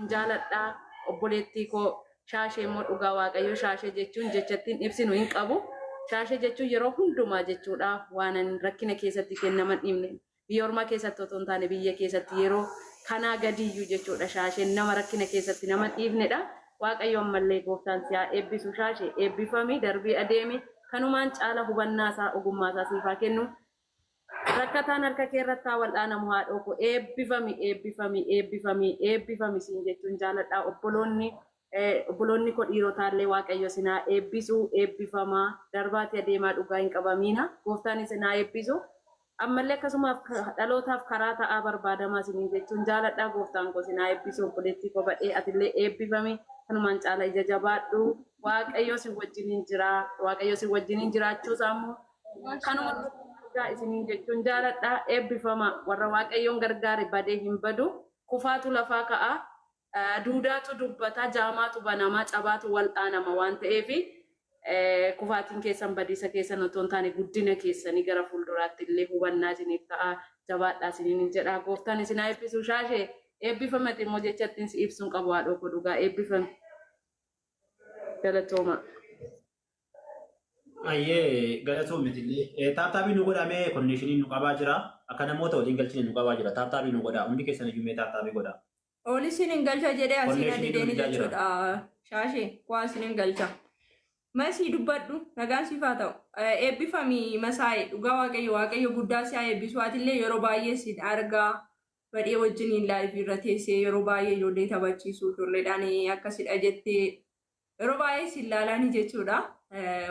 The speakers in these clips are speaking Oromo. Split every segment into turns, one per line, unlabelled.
jechuun jaaladha. Obboleettii koo Shaashee immoo dhugaa Waaqayyoo Shaashee jechuun jecha ittiin ibsinu hin qabu. Shaashee jechuun yeroo hundumaa jechuudha waan rakkina keessatti kennaman dhiibne. Biyya ormaa keessatti otoo hin taane biyya keessatti yeroo kanaa gadiyyuu jechuudha Shaasheen nama rakkina keessatti nama dhiifnedha. Waaqayyo ammallee gooftaan si haa eebbisu Shaashee eebbifami darbii adeemi kanumaan caala hubannaa isaa ogummaa isaa siif haa kennu. Rakkataan harka kee irratti haa wal'aanamu haadhoo koo eebbifami eebbifami eebbifami eebbifami siin jechuun jaaladha obboloonni obboloonni koo dhiirotaallee waaqayyo isin haa eebbisu eebbifamaa darbaati adeemaa dhugaa hin qabamiina gooftaan isin haa eebbisu ammallee akkasumaaf dhalootaaf karaa ta'aa barbaadamaa isiniin jechuun jaaladha gooftaan koo isin haa eebbisu obboleettii koo badhee atillee eebbifami kanumaan caala ija jabaadhu waaqayyo si wajjiniin jira waaqayyo si wajjiniin jiraachuu isaa immoo Kanuma argaa isiniin jechuun jaaladha. Eebbifama warra Waaqayyoon gargaare badee hin badu. Kufaatu lafaa ka'a. Duudaatu dubbata, jaamaatu banama, cabaatu wal'aanama waan ta'eef kufaatiin keessan badiisa keessan otoo hin taane guddina keessanii gara fuulduraatti illee hubannaa isiniif ta'a. Jabaadhaa isiniin jedha. Gooftaan isin haa eebbisu. Shaashee eebbifamati immoo jecha ittiin si ibsuun qabu haadhoo koo dhugaa eebbifami. Galatooma.
Ayyee galatoomi illee. Taaptaabii nu godhamee konneeshiniin nu qabaa jira. Akka namoota waliin galchine nu qabaa jira. Taaptaabii nu godhaa. Hundi keessan iyyuu mee taaptaabii godhaa.
Oli isin galcha jedhee asiin
Konneeshinii nu
adideeni
didaa jira.
jechuudha. Shaashee waa isin galcha. Masii dubbadhu nagaan siif haa ta'u. Eebbifami Masaa'e dhugaa Waaqayyo Waaqayyo guddaa si haa eebbisu. Atillee yeroo baay'ee sin argaa badhee wajjiniin laayivii irra teessee yeroo baay'ee ijoollee taphachiisu ijoolleedhaan akkasidha jettee Yeroo baay'ee si ilaalaani jechuudha.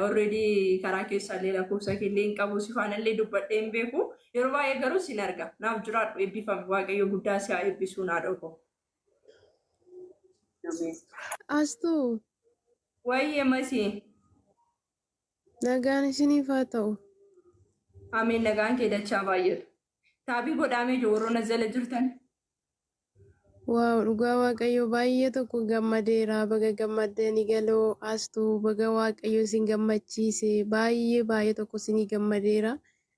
Already karaa keessaallee lakkoofsa keellee hin qabu si faanallee dubbadhee hin beeku. Yeroo baay'ee garuu sin arga. Naaf jiraadhu eebbifami. Waaqayyo guddaa si haa eebbisuu naa dhoko.
Astuu,
Wayyee Masii.
nagaan isiniif haa ta'u.
Ameen nagaan kee dachaa baay'atu. Taabii godhaamee jiru warroon as jala jirtan.
Waaw dhugaa waaqayyo baay'ee tokko gammadeera baga gammaddani galoo astuu baga waaqayyo isin gammachiise baay'ee baay'ee tokko isinii gammadeera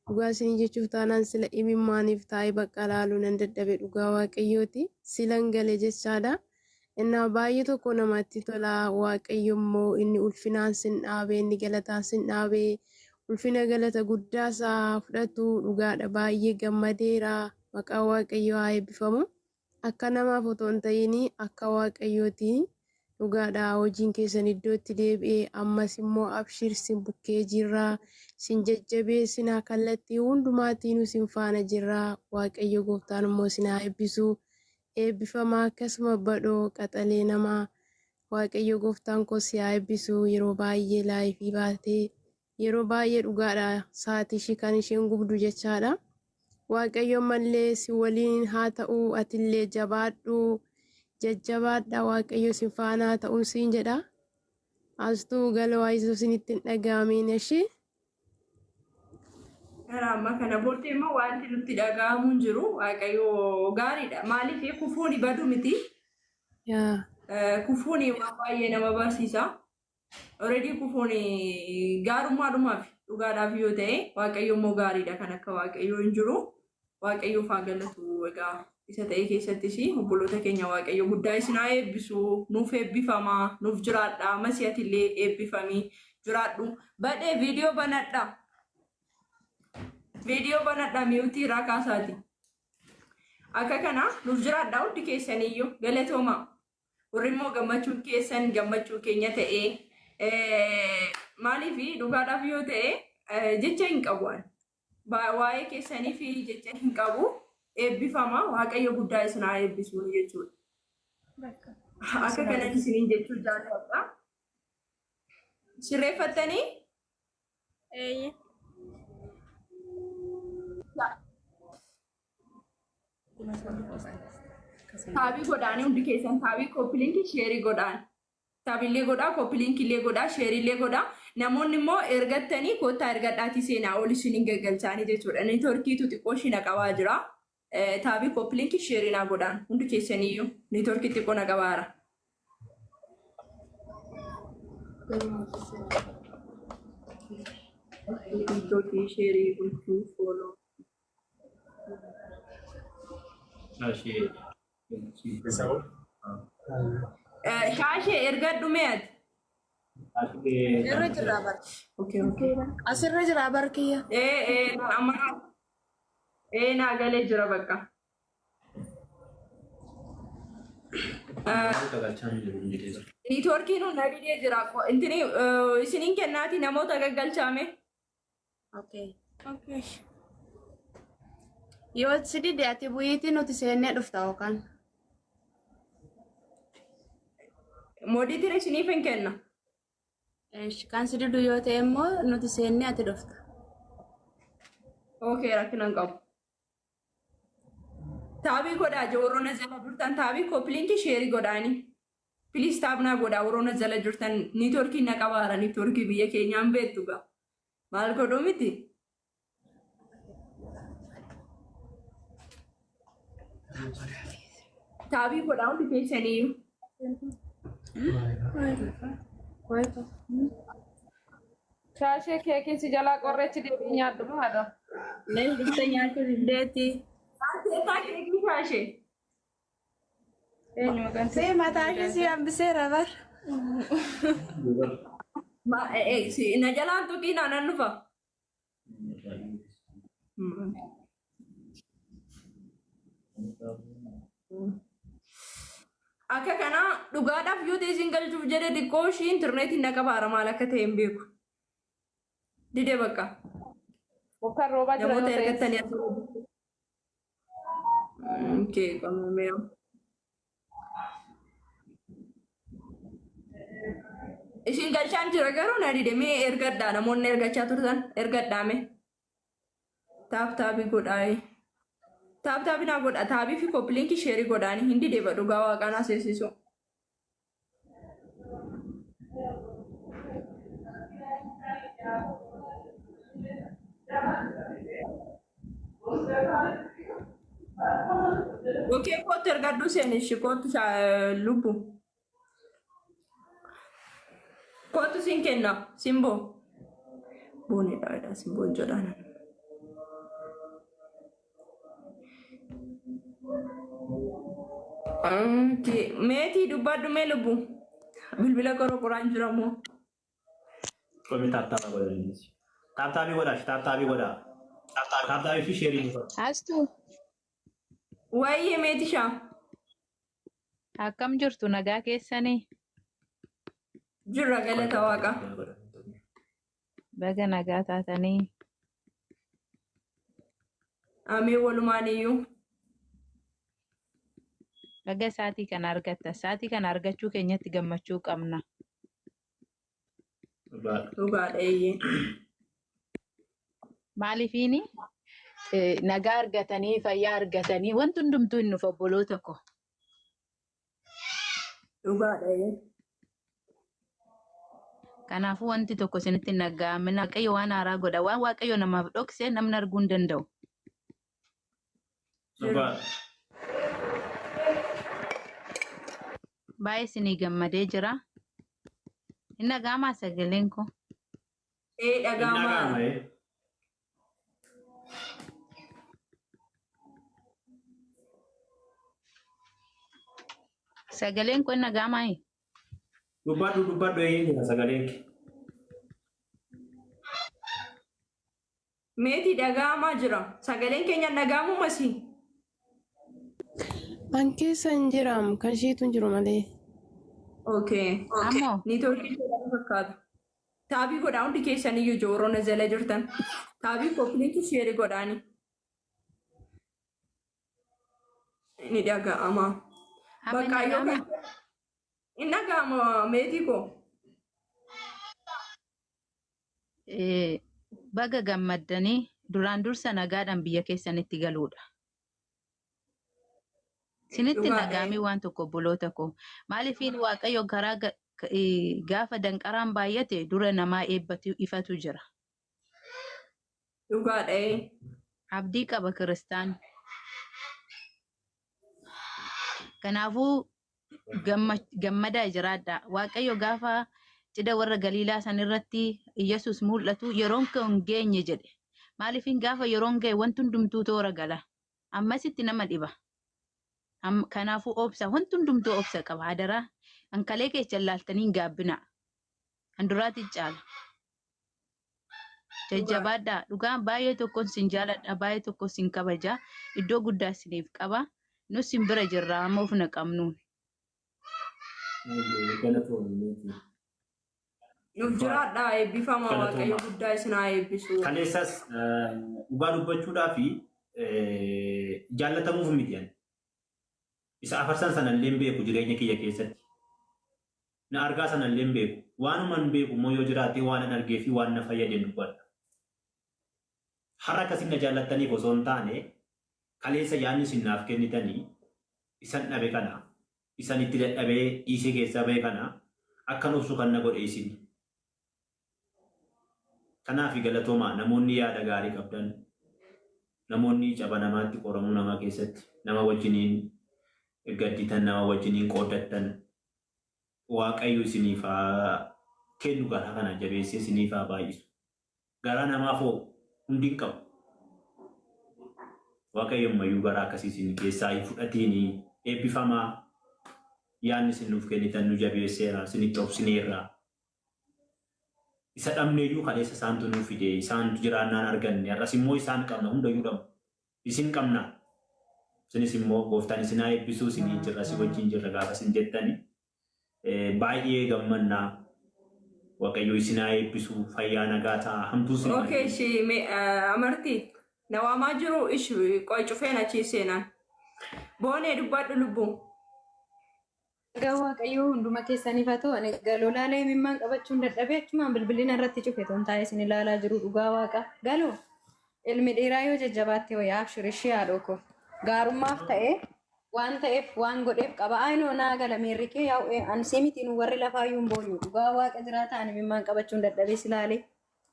dhugaa isinii jechuuf taanaan sila imimmaaniif taa'ee bakka laaluu nan dadhabe dhugaa waaqayyooti silan gale jechaadha innaa baay'ee tokko namatti tola waaqayyo immoo inni ulfinaan sin dhaabe inni galataan sin dhaabe ulfina galata guddaa isaa fudhatu dhugaadha baay'ee gammadeera Maqaan Waaqayyoo haa eebbifamu. Akka namaaf otoo hin ta'in akka Waaqayyooti. Dhugaadha hojiin keessan iddootti deebi'e ammas immoo abshir sin bukkee jirra sin jajjabeessina kallattii hundumaatiinuu sin faana jirra Waaqayyo gooftaan immoo sin haa eebbisu. Eebbifamaa akkasuma badhoo qaxalee namaa Waaqayyo gooftaan koo si haa eebbisu yeroo baay'ee laayifii baatee Yeroo baay'ee dhugaadha saati ishii kan isheen gubdu jechaadha. Waaqayyo ammallee si waliin haa ta'u atillee jabaadhu jajjabaadha Waaqayyo si faana haa ta'u siin jedha. Astuu galoo ayisoo isinitti hin dhaga'amiin ishii.
Gara amma kana booddee immoo wanti nutti dhaga'amu hin jiru. Waaqayyo gaariidha. Maaliif kufuun badu miti.
Yaa.
Kufuun waan baay'ee nama barsiisa. Already kufuun gaarummaadhumaaf dhugaadhaaf yoo ta'e Waaqayyo immoo gaariidha kan akka Waaqayyoo hin jiru. Waaqayyoof haa galatu egaa isa ta'e keessattis obboloota keenya Waaqayyo guddaa isin haa eebbisu nuuf eebbifamaa nuuf jiraadha masii atillee eebbifamii jiraadhu. Badhee viidiyoo banadha. Viidiyoo banadha miyuutii irraa kaasaati. Akka kana nuuf jiraadha hundi keessaniyyuu galatoomaa. Warri immoo gammachuun keessan gammachuu keenya ta'ee maaliif dhugaadhaaf yoo ta'e jecha hin qabu ani. Waa'ee keessaniif jecha hin qabu. Eebbifama Waaqayyo guddaa isin haa eebbisu jechuudha. Akka kanatti isiniin jechuu jaalladha. Sirreeffattanii?
Eeyyee.
Taabii godhaanii hundi keessan taabii koppiliinkii sheerii godhaan. Taabiillee godhaa koppiliinkillee godhaa sheeriillee godhaa. Namoonni immoo ergattanii koottaa ergadhaatii seenaa ol isin hin gaggalchaanii jechuudha. Neetworkiitu xiqqoo ishii na qabaa jira. Taabii koppiliinkii sheerii naa godhaan hundi keessaniyyuu neetworkii xiqqoo na qabaara. Neetworkii sheerii gochuu fooloo.
Ashee.
Shaashee ergadhu mee ati?
Irra jira bar.
Okay, okay.
Asirra jira bar kiyya.
Ee amma naa galee jira bakka. Niitoorkiin na didee jira. Intini isiniin kennaati namoota gaggalchaame.
Okay.
Okay.
Yoo si dide ati bu'iitii nuti seennee dhufta yookaan.
Moodiitiin isiniif hin kenna.
Kan si didu yoo ta'e immoo nuti seennee ati dhufta.
Okay, rakkina hin qabu. Taabii godhaa warroonni jala jirtan taabii copy link share godhaani. Please tap naa godhaa warroonni jala jirtan niitoorkii na qabaara, niitoorkii biyya keenyaan beektu gaa. Maal godhuu miti? Taabii godhaa hundi keessaniyyuu.
Shaashee keekiin si jalaa qorreechi deebiin nyaadhu haadha.
Lees dhuftee nyaachuu diddeetti.
Teessaa keekii shaashee.
Eenyu maqaan
See mataa ishee si hambiseera bar.
Na jalaan tuqii naan dhufa. Akka kanaa dhugaadhaaf yoo ta'e isin galchuuf jedhe xiqqoo ishii intarneetiin na qabaara, maal akka ta'e hin beeku. Dide bakka.
Bokkaan roobaa jira
Namoota
yoo ta'e.
ergattanii as. Okay, qomamee. Isin galchaan jira garuu na dide, mee ergadhaa, namoonni ergachaa turtan ergadhaa mee. Tap taabii godhaa. Tap taabii naa godha, taabii fi copy link share godhaani hin dide ba, dhugaa waaqaan aseessisu. Okay, kootu ergadhu seenishi, kootu lubbu. Kootu siin kenna simboo. Boonidha simboon jedhaan. Okay. Meetii dubbadhu mee lubbu. Bilbila qorqoraan jira moo?
Qomi tap tap godhaa. Tap taabii godhaa, tap taabii godhaa. Tap taabii fi share godhaa.
Astuu.
Wayyee meetishaa.
Akkam jirtu, nagaa keessanii?
Jirra, galata waaqa.
Baga nagaa taatanii.
Amee, walumaan iyyuu.
Baga sa'aatii kana argatta. Sa'aatii kana argachuu keenyatti gammachuu qabna.
Dhugaadha, eeyyee.
Maaliifiini nagaa argatanii fayyaa argatanii wanti hundumtuu hin dhufu, obboloota ko.
Dhugaadha, eeyyee.
Kanaafuu wanti tokko isinitti hin dhaga'amin. Waaqayyo waan haaraa godha. Waan Waaqayyo namaaf dhokse namni arguu hin danda'u.
Dhugaadha.
Baay'ee isinii gammadee jira. Hin dhaga'amaa sagaleen koo?
Ee,
Hin
dhaga'amaa.
dhaga'ama.
Sagaleen koo hin dhaga'amaa?
Dubbadhu, dubbadhu, eeyyee jira sagaleen kee.
Meetii, dhaga'amaa jira. Sagaleen keenya dhaga'amuu masii?
An keessa hin jiraam, kan isheetu hin jiru malee.
Okay.
Ammoo
Niitoorkii jedhamu fakkaata. Taabii godhaa hundi keessaniyyuu joorona jala jirtan. Taabii copy link share godhaani. Ni dhaga'ama.
Amma hin
Bakka yoo
dhaga'amaa?
Hin dhaga'ama, meetii koo.
Baga gammaddanii, duraan dursa nagaadhaan biyya keessanitti galuudha. Isinitti hin
Dhugaadha.
dhaga'amin waan tokko, obboloota koo. Maaliifiin Waaqayyo karaa gaafa danqaraan baay'ate dura namaa eebbatu ifatu jira.
Dhugaadha.
Abdii qaba kiristaan. Kanaafuu gammadaa jiraadha. Waaqayyo gaafa cidha warra Galiilaa san irratti Yesus mul'atu yeroon kan geenye jedhe. Maaliifin gaafa yeroon ga'e wanti hundumtuu toora gala. Ammasitti nama dhiba. Kanaafuu obsa wanti hundumtuu obsa qaba adaraa. Hankalee keessa laaltanii hin gaabbinaa. Handuraatti caala. Jajjabaadhaa. Dhugaan baay'ee tokkoon sin jaaladha. Baay'ee tokko sin kabaja. Iddoo guddaa isiniif qaba. Nus sin bira jirra amma of naqamnuun.
Galatoomii.
Nuuf jiraadhaa eebbifama Waaqayyo guddaa isin haa eebbisu.
Kaleessas dhugaa dubbachuudhaa fi jaallatamuuf miti ani. Isa afarsan sanallee hin beeku jireenya kiyya keessatti. Na argaa sanallee hin beeku. Waanuma hin beeku immoo yoo jiraate waan an argee fi waan na fayyadeen dubbadha. Har'a akkasin na jaallattaniif osoo hin taane kaleessa yaadni isin naaf kennitanii isan dhabe kana isan itti dadhabee dhiisee keessaa bahe kana akkan obsu kan na godhe isin. Kanaaf galatoomaa namoonni yaada gaarii qabdan namoonni caba namaatti qoramuu namaa keessatti nama wajjiniin gadditan nama wajjiniin qooddattan Waaqayyo isiniif haa kennu garaa kana jabeessee isiniif haa baay'isu. Garaa namaaf hoo hundi hin qabu. Waaqayyo ammayyuu garaa akkasii isin keessaa hin fudhatiini eebbifamaa yaadni isin nuuf kennitan nu jabeesseera isinitti obsineerra. Isa dhabneeyyuu kaleessa isaantu nuu fide isaantu jiraannaan arganne har'as immoo isaan qabna hundayyuu dhabnu. Isin qabna. Isinis immoo gooftaan isin haa eebbisuu isiniin jirra si wajjin jirra gaafa isin jettani. Baay'ee gammannaa. Waaqayyo isin haa eebbisu fayyaa nagaa ta'a hamtuu isin hin
Okay,
argin.
ishii me amartii na waamaa jiru ish qoy cufeen achii seenaan. Boonee dubbadhu lubbuu.
Nagaa Waaqayyoo hunduma keessaniif haa ta'u. Ani galoo laalee imimmaan qabachuun dadhabee achumaan bilbilina irratti cufe toon taa'ee isin ilaalaa jiru dhugaa waaqa. Galoo ilmi dhiiraa yoo jajjabaatte wayyaa abshir ishee haadhoo koo. Gaarummaaf ta'ee waan ta'eef waan godheef qaba. Ayinoo naa gala miirri kee yaa'u an si miti nu warri lafaayyuu hin boonyu. Dhugaa waaqa jiraata ani imimmaan qabachuun dadhabee si laalee.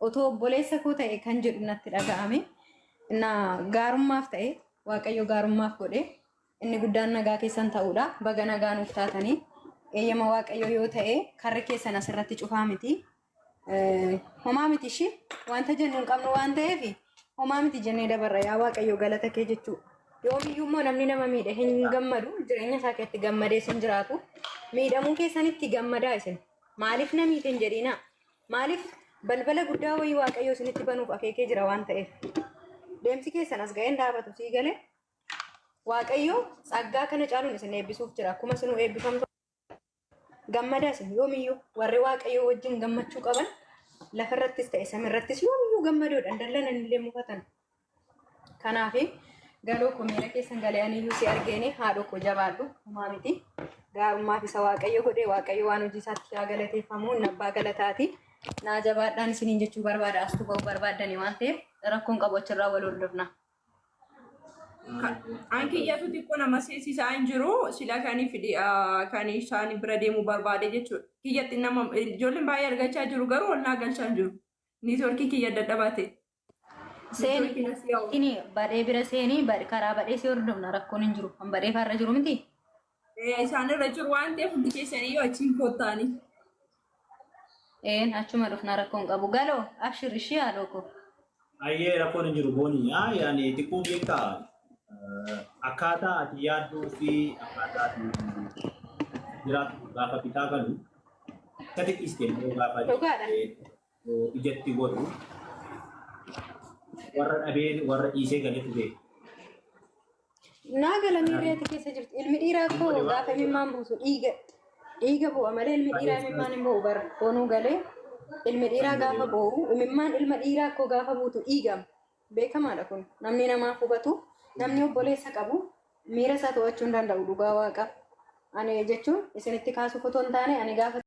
Otoo obboleessa koo ta'e kan jedhu natti dhaga'ame. Na gaarummaaf ta'e Waaqayyo gaarummaaf godhe inni guddaan nagaa keessan ta'uudha. Baga nagaa nuuf taatanii eeyyama Waaqayyo yoo ta'e karri keessan asirratti cufaa miti. Homaa miti ishii wanta jennu hin qabnu waan ta'eef homaa miti jennee dabarra yaa Waaqayyo galata kee jechuu. Yoomiyyuu immoo namni nama miidhe hin gammadu jireenya isaa keessatti gammadee sin jiraatu. Miidhamuu keessanitti gammadaa isin. Maaliif na miite hin jedhinaa. Maaliif balbala guddaa wayii Waaqayyo isinitti banuuf akeekee jira waan ta'eef. Deemsi keessan as ga'een dhaabatu sii galee Waaqayyo tsaggaa kana caaluun isin eebbisuuf jira. Akkuma isinuu eebbifamtu gammadaa isin yoomiyyuu warri Waaqayyo wajjin gammachuu qaban lafarrattis ta'e samiirrattis yoomiyyuu gammadoodhaan dallanan illee mufatan. Kanaaf galoo koo miira keessan galee aniyyuu si argeeni haadhoo koo jabaadhu homaa miti. Gaarummaaf isa Waaqayyo godhe Waaqayyo waan hojii isaatti haa galateeffamu inni abbaa galataati. Naa jabaadhaan isiniin jechuu barbaada astuu ba'uu barbaaddani waan ta'eef rakkoon qabu achirraa wal hordofna.
An kiyyatu xiqqoo nama seesisaa hin jiru sila kan fidi kan isaan bira deemuu barbaade jechuudha. Kiyyatti nama ijoolleen baay'ee argachaa jiru garuu ol naa galchaa hin jiru. Niitworkii kiyya dadhabaa ta'e.
Seeni
Niitworkiin asii yaa'u.
inni badhee bira seenii karaa badhee si hordofna rakkoon hin jiru. Kan badhee faarra jiru miti.
Isaan irra jiru waan ta'eef hundi keessanii achiin kottaanii.
Een achuma dhufna rakkoon qabu. Galoo abshir ishii haadhoo koo.
Ayyee rakkoon hin jiru booni. Yaa yaani xiqqoo beektaa akkaataa ati yaadduu fi akkaataa ati jiraattu gaafa bitaa galu akka xiqqiste immoo gaafa
Dhugaadha.
ijatti godhu warra dhabee warra dhiisee galetu beeka.
Naa gala miirri ati keessa jirtu. Ilmi dhiiraa koo gaafa imimmaan buusu dhiiga dhiiga bu'a malee ilmi dhiiraa imimmaan hin bu'u bara. Boonuu galee ilmi dhiiraa gaafa bu'u imimmaan ilma dhiiraa koo gaafa buutu dhiigama. Beekamaadha kun. Namni namaaf hubatu namni obboleessa qabu miira isaa to'achuu hin danda'u dhugaa waaqa. Ani jechuun isinitti kaasuuf otoo hin taane ani gaafa